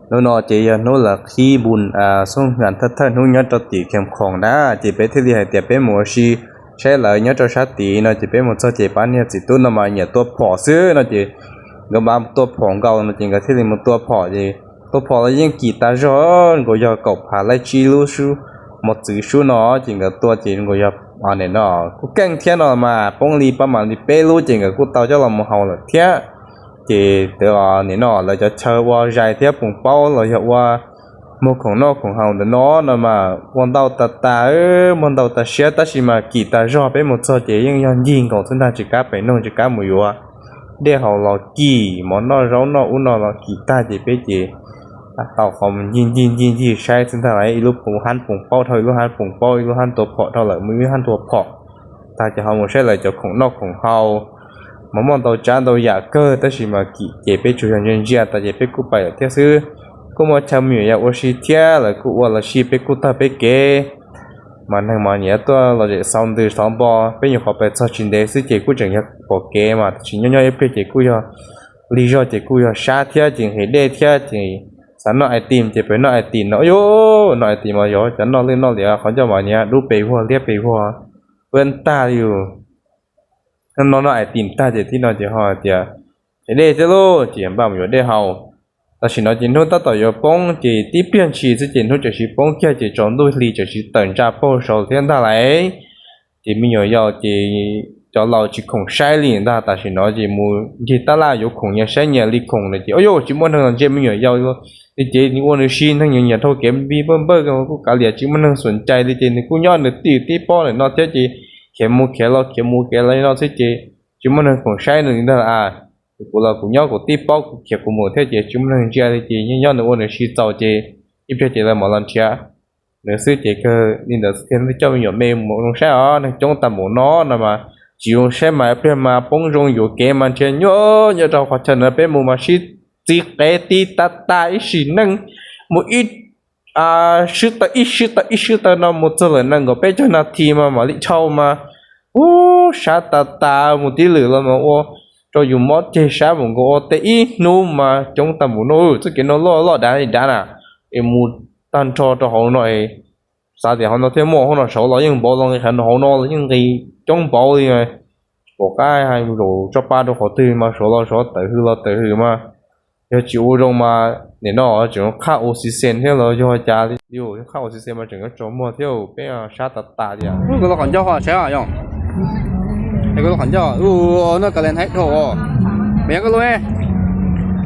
Hnub no ces yog hnub lawv qhib npu, xub nkas thawj thawj hnub nyob rau tim Khees Khoom na, ces peb thiaj li hais tias peb mus ua si saib lawv nyob rau sab tid no. Ces peb mus txog ces pab niag txiv tub no mas nyiam tua phom xwb no, ces nkawd mas tua phom nkaus no ces nkawd thiaj li mus tua phom. Ces tua phom los yeej kim tas zog, nkaus yog kaum phav laib tsib lub sub, mos txwv sub no, ces nkawd tua ces nkaus yog nim no kuj keej thiab no mas poob li pab mam li peb lub ces nkawd kuj tau coj los mus haus lawm thiab. Ces nim no lawv cov chaw ua zais thiab poom paub los yog ua muag khoom noj khoom haus ntawm no no mas ua ntau tas tas, muag ntau tas siab, tab sis mas kim tas zog, peb mus txog ces yeej yog ncig nkaus xwb ntag, tsis kav pem noog tsis kav mus yuav. Dej haus los kim, mov noj zaub noj ub no los kim tag, ces peb ces tau qhov mus ncig ncig ncig ncig saib xwb ntag, ib lub poom hab poom paub dhau ib lub hab poom paub, ib lub hab tua phom dhau lawm mus ib lub hab tua phom tag, ces ho mus saib lawv cov khoom noj khoom haus. Mas muaj ntau tsav ntau yam kawg, tab sis mas kim ces peb tsuas yog ntsia ntsia tas ces peb kuj pais lawm thiab xwb. Kuj muaj chaw me nyuam yaus ua si thiab, lawv kuj ua lawv si, peb kuj tag peb kev. Mas neeg mas nyiam tuaj lom zem xauv ntws xauv npo, peb nyuam qhuav pais txog tsis ntev xwb ces kuj tseem yog pom kev mas, tab sis nyob nyob ib pliag ces kuj yog lig zog ces kuj yog sab thiab ces nqhis dej thiab ces xav noj ice cream ces pem noj ice cream no, yus noj ice cream mas yog cov noj lwj noj liam qhov ncauj mas nyiam dub pes vuag liab pes vuag, peb tag li yus. Noj noj ice cream tag ces tib no ces ho hais tias, es dej thiab lauj, ces npaj mus yuav dej haus. Tam sim no ces hnub tab tom yuav poob ces tib pliag ntshis xwb ces hnub tseem siv poob kiag ces tsaus ntuj hli tseem siv tawm ntsa paug saud thiab ntag lauj. Ces me nyuam yaus ces cov laus tsis khoom saib li ntag, tam sim no ces mus ncig tab laj yuav khoom nyias saib nyias li khoom na ces, o yus tsis muaj neeg los ntsia me nyuam yaus li ces nws ua nws si, neeg nyias nyias dhau kev npij npawj npawj kuj kav liam tsis muaj neeg xuam cai li ces nws kuj nyob nws tij tib pob ntawm no thiab ces khiav mus khiav los khiav mus khiav los li no xwb ces tsis muaj neeg khoom saib nws li ntag a. Ces kuv los kuv nyob kuv tib pob kuv khiav kuv mus thiab ces tsis muaj neeg ntsia li ces nyob nyob nws ua nws si txaus ces ib pliag ces lawv mam los nrhiav nws xwb ces kawg li ntawd xwb thiaj coj me nyuam me mus zoo saib os. Neeg coob tag npaum no no mas tsis zoo saib mas ib pliag mas poob zoo yuam kev mas nrhiav nyuaj nyob rau qhov chaw no peb mus mas sib txiv qev tib tag tag ib sim neej mus ib swb taw ib swb taw ib swb taw no mus txog lawm nees nkaum peb caug nas this mas mam li dhau mas ub sab tas tas mus tib lwm los mas ua rau yus mob ceg sab mus nkaus ua teb ib hnub mas coob tag npaum no. Txoj kev no loj loj dav li dav na, es mus tag nrho rau hauv no es xav tias hauv no thiaj muaj, hauv no saud los yeej npaum los nqis, hauv no los yeej nqis coob npaum li. Tsis pom qab hais zaum tso pa rau qhov twg mas saud los saud, tawm hws los tawm hws mas yog tsis ua zoo mas nim no tseem qhaj ua xi xen thiab los yog cas li, yog qhaj ua xi xen mas tseem yuav tsaus muag thiab peb sab tas tas tiag. Koj lub qhov ncauj saib yog, koj lub qhov ncauj no ka le haib dhau. Pem koj lub,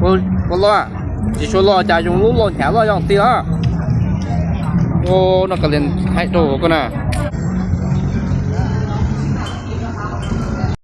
koj lub, tsis tshua loj cas zoo lub loj hnyav loj yog ti lawm. No ka le haib dhau koj na.